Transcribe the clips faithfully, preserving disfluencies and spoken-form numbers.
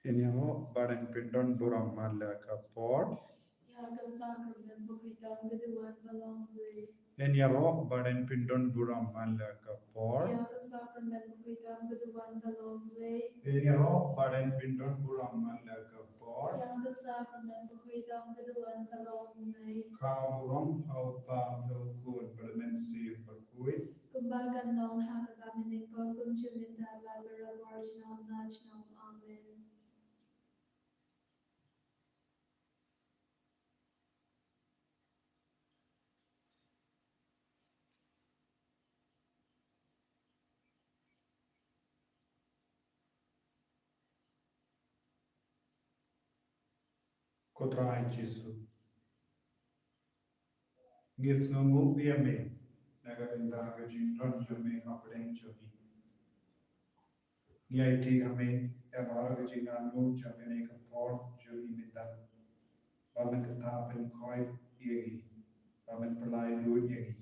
Ngin ïaroh bad ngin pyndon burom man la ka por. Ïa ka sakrament bakhuid tam ka duwan ba long Blei. Ngin ïaroh bad ngin pyndon burom man la ka por. Ïa ka sakrament bakhuid tam ka duwan ba long Blei. Ngin ïaroh bad ngin pyndon burom man la ka por. Ïa ka sakrament bakhuid tam ka duwan ba long Blei. Ka burom ha u Kpa, ha u Khun bad ha u Mynsiem Bakhuid. Kumba kan long ha kaba mynnyngkong, kumjuh mynta bad barabor, junom la junom. Amen. Ko Trai Jisu, ngi sngewnguh ïa me na ka bynta ka jingdon jong me hapdeng jong ngi. Ngi aiti ha me ïa baroh ka jingangnud jong kane ka por jong ngi mynta. Ba men kata pynkoit ïa ngi, ba men pynlait lut ïa ngi.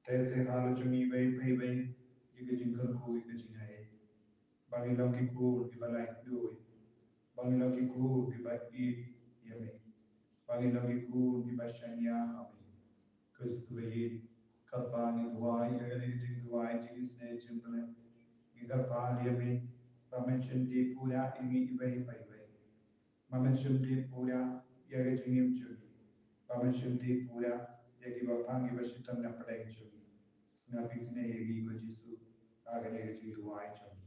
Te se ha la jong ngi iwei pa iwei ïa ka jingkyrkhu, ïa ka jingaiei. Ba ngin long ki khun kiba laitluid. Ba ngin long ki khun kiba ïeit ïa me. Ba ngin long ki khun kiba shaniah ha me. Ko Jisu ba ïeit, katba ngi duwai ïa kane ka jingduwai jingisynei jingpyllait, ngi kyrpad ïa me ba men shimti pura ïa ngi iwei pa iwei. Ba men shimti pura ïa ka jingim jong ngi. Ba men shimti pura ïa kiba pang, kiba shitom na pdeng jong ngi. Sngap isynei ïa ngi ko Jisu ha kane ka jingduwai jong ngi.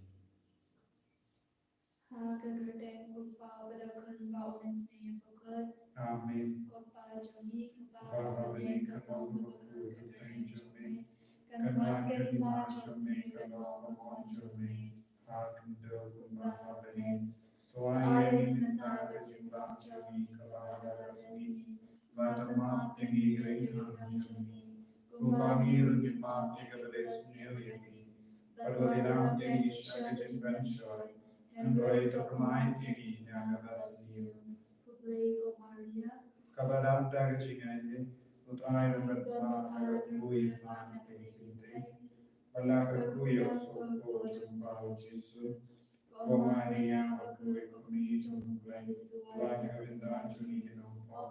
Ha ka kyrteng u Kpa bad u Khun bad u Mynsiem Bakhuid. Amen. Ko Kpa jong ngi, uba ha bneng, kan long ba bakhuid ka kyrteng jong me. Kan wan ka hima jong me, kan long ka mon jong me ha khyndew kumba ha bneng. To ai ïa ngi mynta ka jingbam jong ngi kaba ha ka sngi. Bad to map ïa ngi ki ryngkang jong ngi, kumba ngi ruh ngi map ïa kiba sniew ïa ngi. Bad wat ïalam ïa ngi sha ka jingpynshoi, hynrei to pynlait ïa ngi na kaba sniew. Khublei ko Maria, kaba dap da ka jingaiei, U Trai u don bad pha, la kyrkhu ïa pha na ka kynthei, bad la kyrkhu ïa u soh jong pha u Jisu. Ko Maria bakhuid, ko Kmie jong U Blei, to duwai ïa ngi kiba bun jong ngi kiba pop,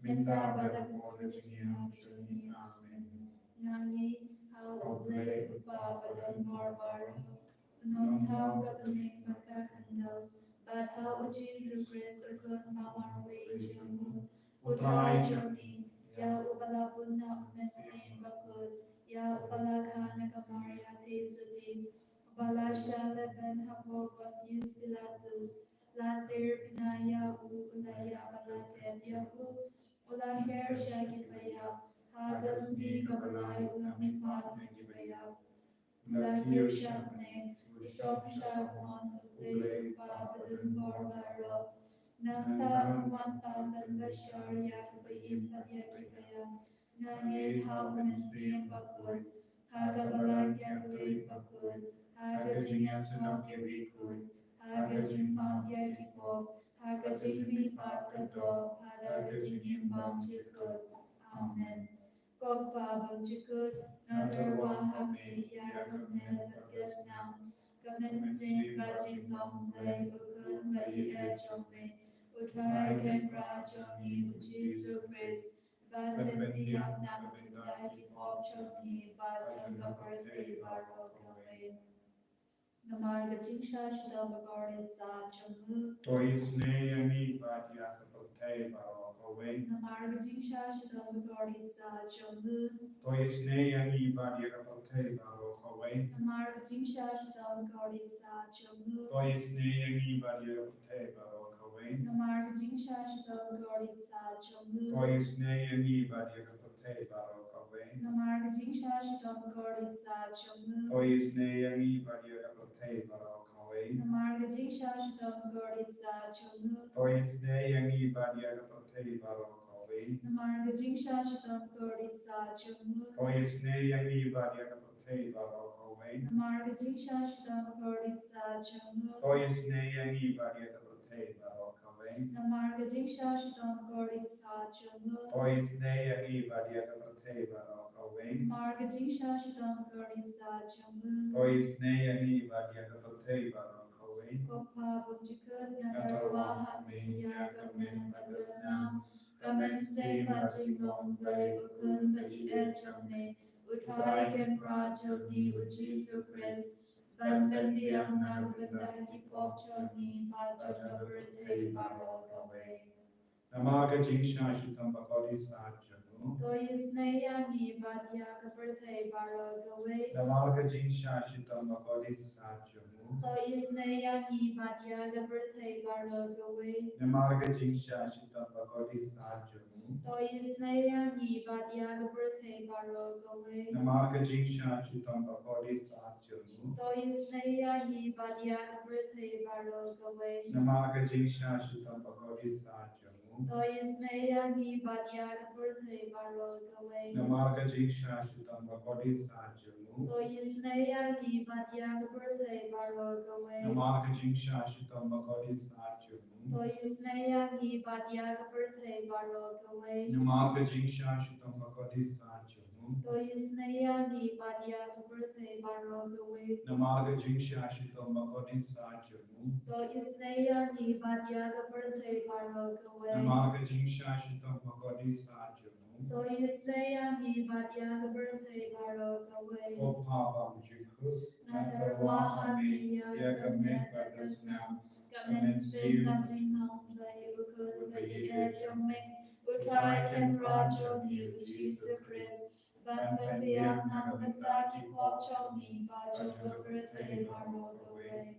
mynta bad ha ka por ka jingïap jong ngi. Amen. Nga ngeit ha U Blei U Kpa badonbor baroh, U Nongthaw ka bneng bad ka khyndew, bad ha U Jisu Khrist U Khun ba marwei jong U, U Trai jong ngi, ïa uba la bun na U Mynsiem Bakhuid, ïa uba la kha na ka Maria Theisotti, uba la shah lehbeiñ hapoh Pontius Pilatus, la syrphna ïa u, u la ïap bad la tep ïa u, u la her sha kiba ïap, ha ka sngi kaba lai u la mihpat na kiba ïap, u la kiew sha bneng, u shong sha ka mon U Blei U Kpa badonbor baroh. Nangta un wan pat ban bishar ïa kiba im bad ïa kiba ïap. Nga ngeit ha U Mynsiem Bakhuid, ha ka Balang Katholik bakhuid, ha ka jingïasyllok ïa ki bakhuid, ha ka jingmap ïa ki pop, ha ka jingmihpat ka doh, ha ka jingim bymjukut. Amen. Ko Kpa bymjukut, nga tyrwa ha me ïa ka met bad ka snam, ka mynsiem bad jinglong Blei, U Khun ba ïeit jong me, U Trai Kynrad jong ngi U Jisu Khrist, ban pynbiang na ka bynta ki pop jong ngi bad jong ka pyrthei baroh kawei. Namar ka jingshah shitom bakordit satia jong u, to isynei ïa ngi bad ïa ka pyrthei baroh kawei. Namar ka jingshah shitom bakordit satia jong u, to isynei ïa ngi bad ïa ka pyrthei baroh kawei. Namar ka jingshah shitom bakordit satia jong u, to isynei ïa ngi bad ïa ka pyrthei baroh kawei. Namar ka jingshah shitom bakordit satia jong u, to isynei ïa ngi bad ïa ka pyrthei baroh kawei. Namar ka jingshah shitom bakordit satia jong u, to isynei ïa ngi bad ïa ka pyrthei baroh kawei. Namar ka jingshah shitom bakordit satia jong u, to isynei ïa ngi bad ïa ka pyrthei baroh kawei. Namar ka jingshah shitom bakordit satia jong u, to isynei ïa ngi bad ïa ka pyrthei baroh kawei. Namar ka jingshah shitom bakordit satia jong u, to isynei ïa ngi bad ïa ka pyrthei baroh kawei. Namar ka jingshah shitom bakordit satia jong u, to isynei ïa ngi bad ïa ka pyrthei baroh kawei. Namar ka jingshah shitom bakordit satia jong u, to isynei ïa ngi bad ïa ka pyrthei baroh kawei. Ko Pa bymjukut, nga tyrwa ha me ïa ka met bad ka snam, ka mynsiem bad jinglong U Blei, U Khun bad U Ïeit jong me, U Trai Kynrad jong ngi U Jisu Khrist, ban pynbiang na ka bynta ki pop jong ngi bad jong ka pyrthei baroh kawei. Namar ka jingshah shitom bakordit sah jong u, to isynei ïa ngi bad ïa ka pyrthei baroh kawei. Namar ka jingshah shitom bakordit sah jong u, to isynei ïa ngi bad ïa ka pyrthei baroh kawei. Namar ka jingshah shitom bakordit sah jong u, to isynei ïa ngi bad ïa ka pyrthei baroh kawei. Namar ka jingshah shitom bakordit sah jong u, to isynei ïa ngi bad ïa ka pyrthei baroh kawei. Namar ka jingshah shitom bakordit sah jong u, to isynei ïa ngi bad ïa ka pyrthei baroh kawei. Namar ka jingshah shitom bakordit sah jong u, to isynei ïa ngi bad ïa ka pyrthei baroh kawei. Namar ka jingshah shitom bakordit sah jong u, to isynei ïa ngi bad ïa ka pyrthei baroh kawei. Namar ka jingshah shitom bakordit sah jong u, to isynei ïa ngi bad ïa ka pyrthei baroh kawei. Namar ka jingshah shitom bakordit sah jong u, to isynei ïa ngi bad ïa ka pyrthei baroh kawei. Namar ka jingshah shitom bakordit sah jong u, to isynei ïa ngi bad ïa ka pyrthei baroh kawei. Ko Pa bymjukut, nga tyrwa ha me ïa ka met bad ka snam, ka mynsiem bad jinglong U Blei, U Khun bad U Ïeit jong me, U Trai Kynrad jong ngi U Jisu Khrist, ban pynbiang na ka bynta ki pop jong ngi bad jong ka pyrthei baroh kawei.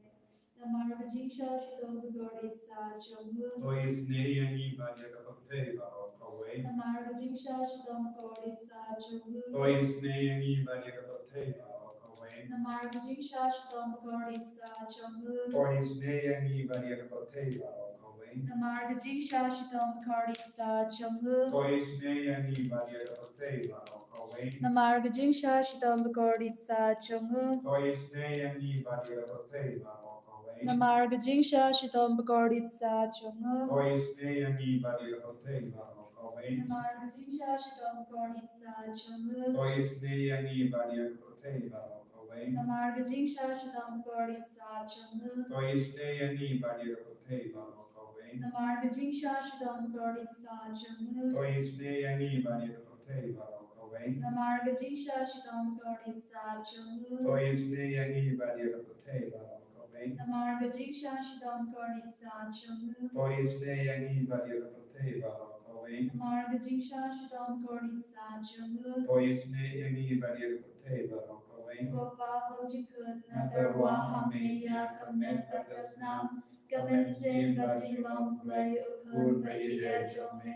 Namar ka jingshah shitom bakordit sah jong u, to isynei ïa ngi bad ïa ka pyrthei baroh kawei. Namar ka jingshah shitom bakordit sah jong u, to isynei ïa ngi bad ïa ka pyrthei baroh kawei. Namar ka jingshah shitom bakordit sah jong u, to isynei ïa ngi bad ïa ka pyrthei baroh kawei. Namar ka jingshah shitom bakordit sah jong u, to isynei ïa ngi bad ïa ka pyrthei baroh kawei. Namar ka jingshah shitom bakordit sah jong u, to isynei ïa ngi bad ïa ka pyrthei baroh kawei. Namar ka jingshah shitom bakordit sah jong u, to isynei ïa ngi bad ïa ka pyrthei baroh kawei. Namar ka jingshah shitom bakordit sah jong u, to isynei ïa ngi bad ïa ka pyrthei baroh kawei. Namar ka jingshah shitom bakordit sah jong u, to isynei ïa ngi bad ïa ka pyrthei baroh kawei. Namar ka jingshah shitom bakordit sah jong u, to isynei ïa ngi bad ïa ka pyrthei baroh kawei. Namar ka jingshah shitom bakordit sah jong u, to isynei ïa ngi bad ïa ka pyrthei baroh kawei. Namar ka jingshah shitom bakordit sah jong u, to isynei ïa ngi bad ïa ka pyrthei baroh kawei. Namar ka jingshah shitom bakordit sah jong u, to isynei ïa ngi bad ïa ka pyrthei baroh kawei. Ko Pa bymjukut, nga tyrwa ha me ïa ka met bad ka snam, ka mynsiem bad jinglong U Blei, U Khun bad U Ïeit jong me,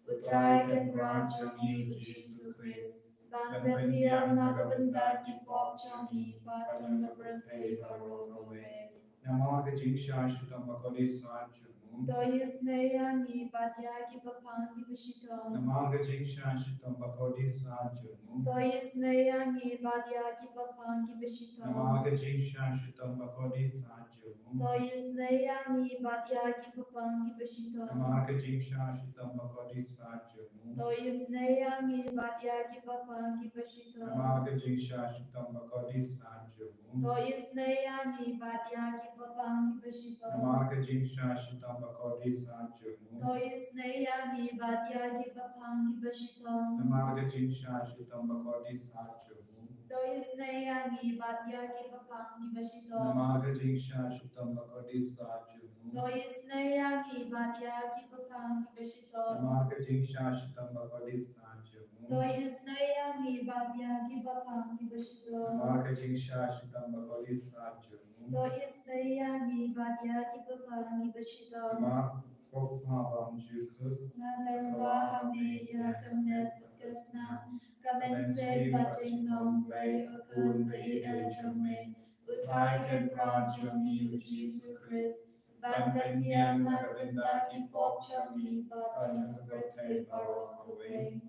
U Trai Kynrad jong ngi U Jisu Khrist, ban pynbiang na ka bynta ki pop jong ngi bad jong ka pyrthei baroh kawei. Namar ka jingshah shitom bakordit sah jong u, to isynei ïa ngi bad ïa ki paphang ki bashitom. Namar ka jingshah shitom bakordit sah jong u, to isynei ïa ngi bad ïa ki paphang ki bashitom. Namar ka jingshah shitom bakordit sah jong u, to isynei ïa ngi bad ïa ki paphang ki bashitom. Namar ka jingshah shitom bakordit sah jong u, to isynei ïa ngi bad ïa ki paphang ki bashitom. Namar ka jingshah shitom bakordit sah jong u, to isynei ïa ngi bad ïa ki paphang ki bashitom. Namar ka jingshah shitom bakordit sah jong u, to isynei ïa ngi bad ïa ki paphang ki bashitom. Namar ka jingshah shitom bakordit sah jong u, to isynei ïa ngi bad ïa ki paphang ki bashitom. Namar ka jingshah shitom bakordit sah jong u, to isynei ïa ngi bad ïa ki paphang ki bashitom. Namar ka jingshah shitom bakordit sah jong u, to isynei ïa ngi bad ïa ki paphang ki bashitom. Namar ka jingshah shitom bakordit sah jong u, to isynei ïa ngi bad ïa ki paphang ki bashitom. Namar ko Pa bymjukut, nga tyrwa ha me ïa ka met bad ka snam, ka mynsiem bad jinglong U Blei, U Khun bad U Ïeit jong me, U Trai Kynrad jong ngi U Jisu Khrist, ban pynbiang na ka bynta ki pop jong ngi bad jong ka pyrthei baroh kawei.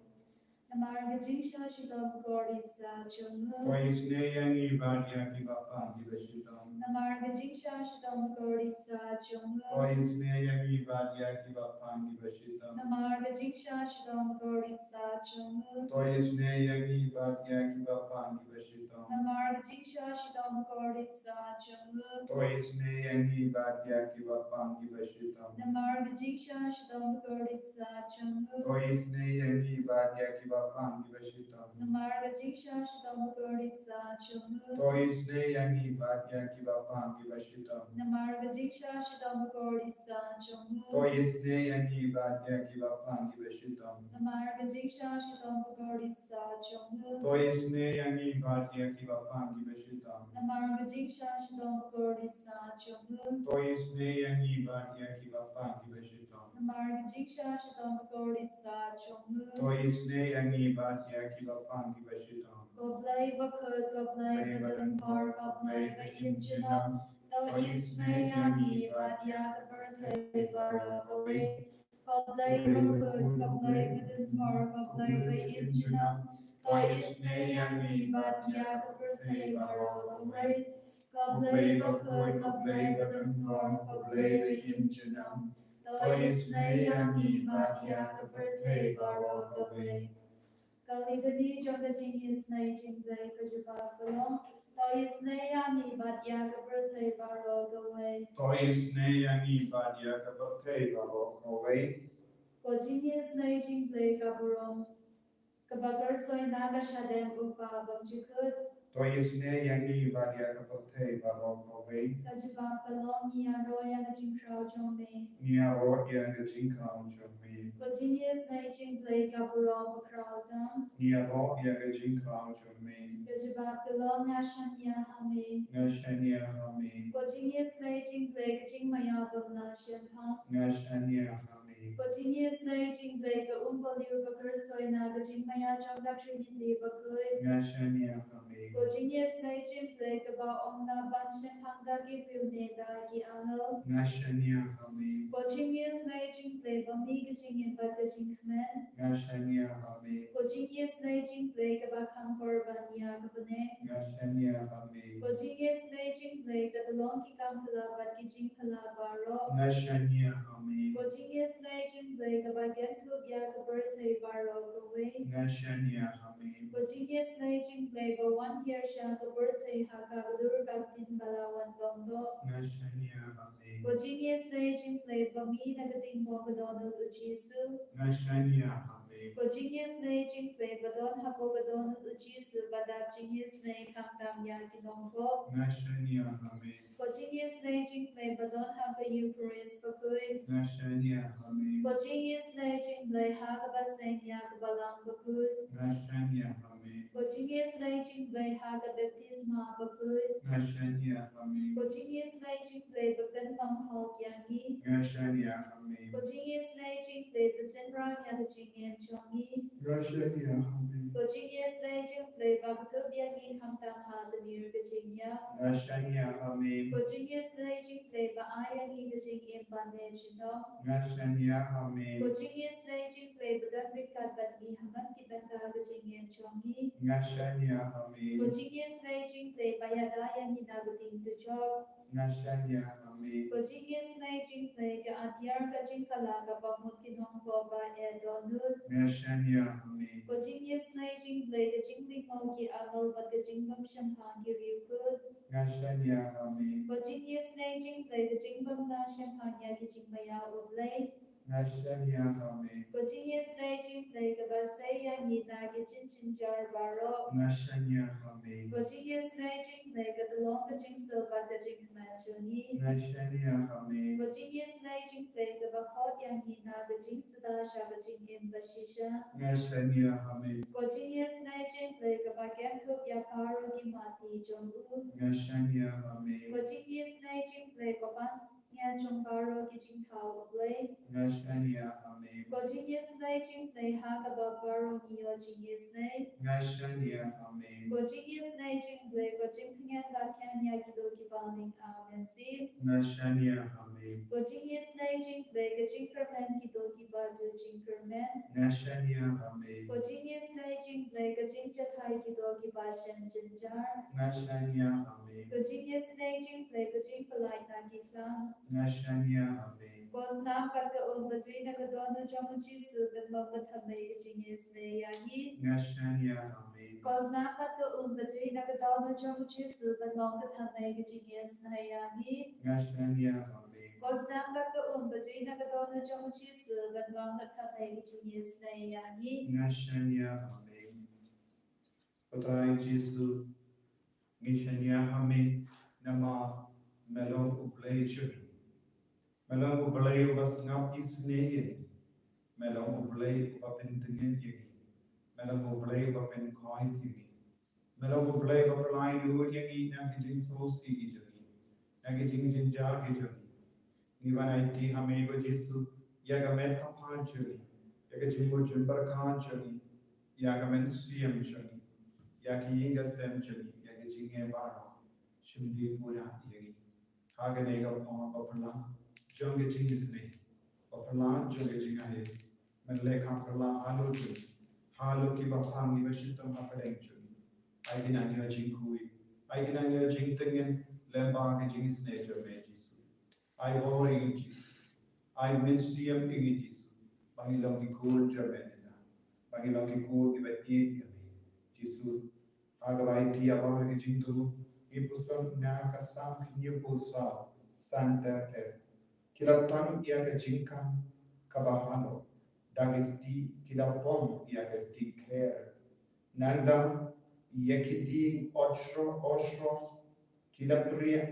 Namar ka jingshah shitom bakordit satia jong u. To isynei ïa ngi bad ïa kiba pang kiba shitom. Namar ka jingshah shitom bakordit satia jong u. To isynei ïa ngi bad ïa kiba pang kiba shitom. Namar ka jingshah shitom bakordit satia jong u. To isynei ïa ngi bad ïa kiba pang kiba shitom. Namar ka jingshah shitom bakordit satia jong u. To isynei ïa ngi bad ïa kiba pang kiba shitom. Namar ka jingshah shitom bakordit satia jong u. To isynei ïa ngi bad ïa kiba pang kiba shitom. Namar ka jingshah shitom bakordit satia jong u. To isynei ïa ngi bad ïa kiba pang kiba shitom. Namar ka jingshah shitom bakordit satia jong u. To isynei ïa ngi bad ïa kiba pang kiba shitom. Namar ka jingshah shitom bakordit satia jong u. To isynei ïa ngi bad ïa kiba pang kiba shitom. Namar ka jingshah shitom bakordit satia jong u. To isynei ïa ngi bad ïa kiba pang kiba shitom. Namar ka jingshah shitom bakordit satia jong u. To isynei ïa ngi bad ïa kiba pang kiba shitom. Ko Blei bakhuid, ko Blei badonbor, ko Blei ba im junom. To isynei ïa ngi bad ïa ka pyrthei baroh kawei. Ko Blei bakhuid, ko Blei badonbor, ko Blei ba im junom. To isynei ïa ngi bad ïa ka pyrthei baroh kawei. Ko Blei bakhuid, ko Blei badonbor, ko Blei ba im junom. To isynei ïa ngi bad ïa ka pyrthei baroh kawei. Ka litany jong ka jingisynei jong U Blei ka jubab ka long: To isynei ïa ngi bad ïa ka pyrthei baroh kawei. To isynei ïa ngi bad ïa ka pyrthei baroh kawei. Ko jingisynei jong U Blei ka burom, kaba kyrsoi na ka shadem u Kpa bymjukut. To isynei ïa ngi bad ïa ka pyrthei baroh kawei. Ka jubab ka long: Ngi ïaroh ïa ka jingkhraw jong me. Ngi ïaroh ïa ka jingkhraw jong me. Ko jingisynei jong U Blei ka burom bakhraw tam. Ngi ïaroh ïa ka jingkhraw jong me. Ka jubab ka long: Nga shaniah ha me. Nga shaniah ha me. Ko jingisynei jong U Blei ka jingmaïa bym lah shemphang. Nga shaniah ha me. Ko jingisynei jong U Blei ka um balei ba kyrsoi na ka jingmaïa jong ka Trinity bakhuid. Nga shaniah ha me. Ko jingisynei jong U Blei kaba ym lah ban shemphang da ki briew ne da ki angel. Nga shaniah ha me. Ko jingisynei jong U Blei ba mih ka jingim bad ka jingkmen. Nga shaniah ha me. Ko jingisynei jong U Blei kaba kham kor ban ïa ka bneng. Nga shaniah ha me. Ko jingisynei jong U Blei ka tyllong ki kam phylla bad ki jingphylla baroh. Nga shaniah ha me. Ko jingisynei jong U Blei kaba kynthup ïa ka pyrthei baroh kawei. Nga shaniah ha me. Ko jingisynei jong U Blei ba wan hiar sha ka pyrthei ha ka dur ka ktien ba la wan bymdoh. Nga shaniah ha me. Ko jingisynei jong U Blei ba mih na ka diengphna ka don u Jisu. Nga shaniah ha me. Ko jingisynei jong U Blei ba don hapoh ka don u Jisu ba dap jingisynei khamtam ïa ki nongpop. Nga shaniah ha me. Ko jingisynei jong U Blei ba don ha ka Eukharist bakhuid. Nga shaniah ha me. Ko jingisynei jong U Blei ha kaba seng ïa ka Balang bakhuid. Nga shaniah ha me. Ko jingisynei jong U Blei ha ka baptisma bakhuid. Nga shaniah ha me. Ko jingisynei jong U Blei ba pynlong hok ïa ngi. Nga shaniah ha me. Ko jingisynei jong U Blei ba synran ïa ka jingim jong ngi. Nga shaniah ha me. Ko jingisynei jong U Blei ba kynthup ïa ngi khamtam ha tmier ka jingïap. Nga shaniah ha me. Ko jingisynei jong U Blei ba ai ïa ngi ka jingim ban ïeit junom. Nga shaniah ha me. Ko jingisynei jong U Blei ba don ryngkat bad ngi ha man ki bynta ka jingim jong ngi. Nga shaniah ha me. Ko jingisynei jong U Blei ba ïada ïa ngi na ka diengdujok. Nga shaniah ha me. Ko jingisynei jong U Blei ka atiar ka jingkylla kaba mut ki nongpop ba eh dohnud. Nga shaniah ha me. Ko jingisynei jong U Blei ka jinglyngngoh ki angel bad ka jingbymshemphang ki riewkhuid. Nga shaniah ha me. Ko jingisynei jong U Blei ka jingbymlah shemphang ïa ki jingmaïa U Blei. Nga shaniah ha me. Ko jingisynei jong U Blei kaba sei ïa ngi na ki jingjynjar baroh. Nga shaniah ha me. Ko jingisynei jong U Blei ka tyllong ka jingsuk bad ka jingkmen jong ngi. Nga shaniah ha me. Ko jingisynei jong U Blei kaba khot ïa ngi na ka jingsuda sha ka jingim bashisha. Nga shaniah ha me. Ko jingisynei jong U Blei kaba kynthup ïa baroh ki matti jong u. Nga shaniah ha me. Ko jingisynei jong U Blei ko pansngiat jong baroh ki jingthaw U Blei. Nga shaniah ha me. Ko jingïasnei jingblei ha kaba baroh ngi ïoh jingïasnei. Nga shaniah, amen. Ko jingïasnei jingblei, ko jingtngen ba thiang ïa ki doh ki balang, amen. Shi. Nga shaniah, amen. Ko jingïasnei jingblei, ka jingkyrmen ki doh ki ba duh jingkyrmen. Nga shaniah, amen. Ko jingïasnei jingblei, ka jingjahthait ki doh ki ba shem jynjar. Nga shaniah, amen. Ko jingïasnei jingblei, ka jingpyllait na ki khlam. Nga shaniah, amen. Ko snam bad ka um ba dei na ka dohnud jong u Jisu, ban long ka thymmei ka jingïasnei ïa ngi. Nga shaniah, amen. Ko snam bad ka um ba dei na ka dohnud jong u Jisu, ban long ka thymmei ka jingïasnei ïa ngi. Nga shaniah, amen. Ko snam bad ka um ba dei na ka dohnud jong u Jisu, ban long ka thymmei ka jingïasnei ïa ngi. Nga shaniah, amen. Ko Trai Jisu, ngi shaniah ha me namar me long U Blei jong ngi. Me long U Blei uba sngap isynei ïa ngi. Me long U Blei uba pyntngen ïa ngi. Me long U Blei uba pynkhuid ïa ngi. Me long U Blei uba pyllait lut ïa ngi na ki jingsngewsih ki jong ngi, na ki jingjynjar ki jong ngi. Ngi wan aiti ha me ko Jisu, ïa ka met ka phad jong ngi, ïa ka jingmut jingpyrkhat jong ngi, ïa ka mynsiem jong ngi, ïa ka ïing ka sem jong ngi, ïa ka jingeh baroh. Shim dih pura ïa ngi ha kane ka por ba phylla jong ka jingisynei, ba phylla jong ka jingai. Men leh ka phylla halor jong ngi, halor kiba phang, kiba shitom hapdeng jong ngi. Ai ki nang ïoh jingkhuid, ai ki nang ïoh jingtngen lyngba ka jingisynei jong me Jisu. Ai bor ïa ngi Jisu. Ai mynsiem ïa ngi Jisu. Ba ngin long ki khun jong me, ba ngin long ki khun kiba ïeit ïa me Jisu. Ha kaba aiti ha baroh ki jingthmu, ngi puson na ka Salm khyndai phew saw, san ter ter. Ki la tang ïa ka jingkhang kaba halor, da ki sti ki la pom ïa ka dikher. Nangta ïa ki dieng oshro oshro ki la pria,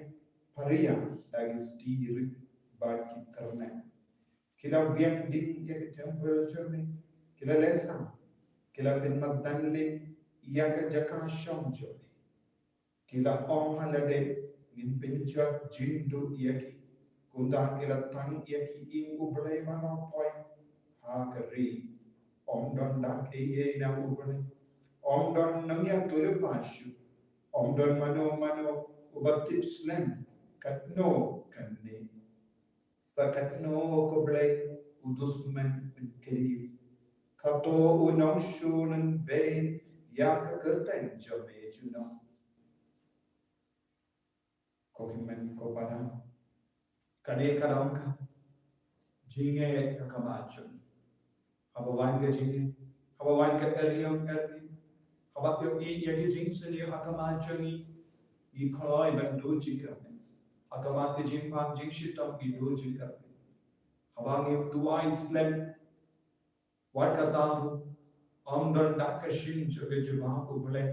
pria da ki sti rit bad ki tyrneng. Ki la wiak ding ïa ka templ jong me, ki la leh sang, ki la pynmadan lem ïa ka jaka shong jong me. Ki la ong ha lade, ngin pynjot jingduh ïa ki. Kumta ki la tang ïa ki ïing U Blei baroh poi ha ka ri. Ym don dak ei ei na U Blei. Ym don nongïathuhlypa shuh. Ym don mano mano uba tip slem katno kane. Sa katno ko Blei u dusmen un kylli, kato u nongshun un beiñ ïa ka kyrteng jong me junom. Ko hynmen ko para, kane ka long ka jingeh ka khmat jong ngi. Haba wan ka jingeh, haba wan ka eriong eriong, haba ïohi ïa ki jingsniew ha khmat jong ngi, ngi kloi ban duh jingkyrmen. Ha khmat ka jingpang jingshitom ngi duh jingkyrmen. Haba ngi duwai slem, wat kata ruh, ym don dak ka shin jong ka jubab U Blei,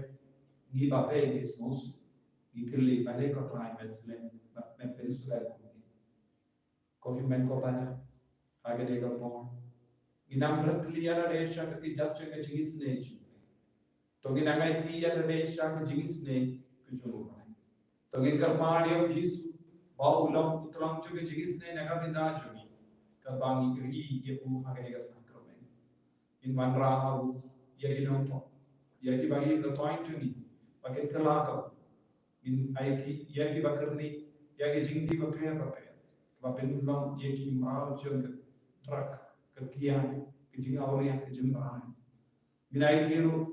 ngi ba pei ngi sngewsih, ngi kylli balei ko Trai me slem, me pynslem kumne. Ko hynmen ko para, ha kane ka por ngin ym pyrthei ïa lade sha ka kjat jong ka jingisynei jong U Blei. To ngin nang aiti ïa lade sha ka jingisynei ka jong U Blei. To ngin kyrpad ïa U Jisu ba u long u tlang jong ka jingisynei na ka bynta jong ngi, kaba ngi ïohi ïa u ha kane ka sakramen. Ngin wanrah ha u ïa ki nongthoh, ïa kiba ïeit jong ngi, ba kin kylla ka Ngin aiti ïa kiba kyrni ïa ki jingdih bapher bapher, kiba pynlong ïa ki mraw jong ka drug, ka kiang, ka jingawria, ka jingmraw. Ngin aiti ruh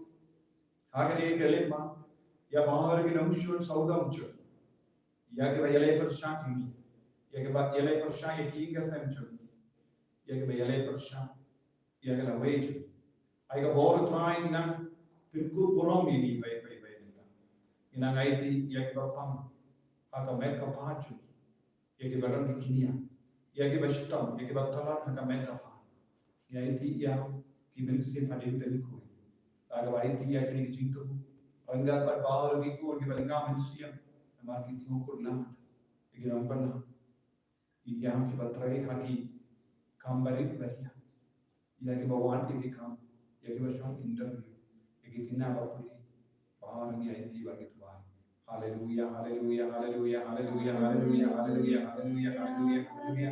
ha kane ka lehma ïa baroh ki nongshun sawdong jong ngi, ïa kiba ïaleh pyrshah ïa ngi, ïa kiba ïaleh pyrshah ïa ki ïing ka sem jong ngi, ïa kiba ïaleh pyrshah ïa ka lawei jong ngi. Ai ka bor Trai nang pynkup burom ïa ngi bad bad bad mynta. Ngi nang aiti ïa kiba pang ha ka met ka phad jong ngi, ïa kiba don ki kñia, ïa kiba shitom, ïa kiba tlot ha ka met ka phad. Ngi aiti ïa ki mynsiem hadien pynkhoi. Da kaba aiti ïa kine ki jingthmu, ryngkat bad baroh ki khun kiba lynga mynsiem, namar ki sngewkhuslai ïa ki nongpynlong. Ïa kiba trei ha ki kam barit baria, ïa kiba wad ïa ki kam, ïa kiba shong interview, ïa ki khynnah ba pule, baroh ngi aiti bad ngi duwai. Haleluya, haleluya, haleluya, haleluya, haleluya, haleluya, haleluya, haleluya, haleluya.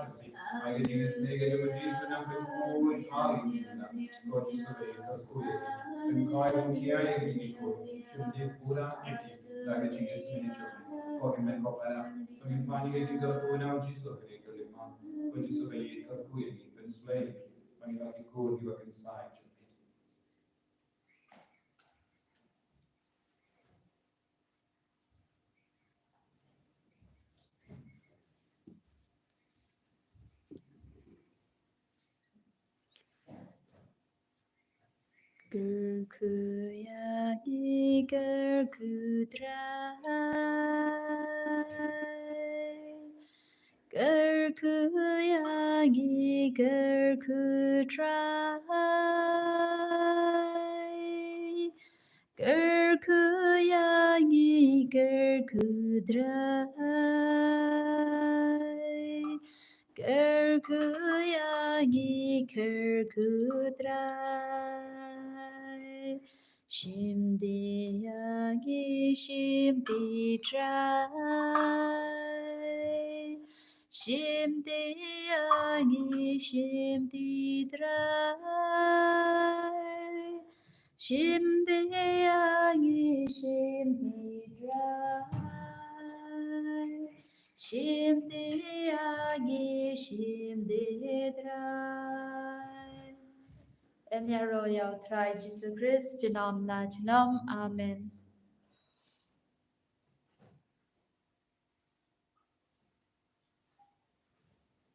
jong phi. Ai ka jingisynei ka jong u Jisu nang pynkhun ha ïa phi. Ko Jisu ba ïeit kyrkhu ïa ngi. Pynkhoi pynkhia ïa ngi ko. Shim dei pura ïa phi. Da ka jingisynei jong ngi. Ko Hynmen ko Para. Pynkhun ïa ka jingkyrkhu na u Jisu ka dei ka lima. Ko Jisu ba ïeit kyrkhu ïa ngi. Pynslei ïa ngi. Ba ngi dei ki khun kiba kynsai jong phi. Kyrkhu ïa ngi, kyrkhu Trai. Kyrkhu ïa ngi, kyrkhu Trai. Kyrkhu ïa ngi, kyrkhu Trai. Kyrkhu ïa ngi, kyrkhu Trai. Shim dei ïa ngi, shim dei Trai. Shim dei ïa ngi, shim dei Trai. Shim dei ïa ngi, shim dei Trai. Shim dei ïa ngi, shim dei Trai. Yn ïaroh ïa u Trai Jisu Khrist junom la junom. Amen.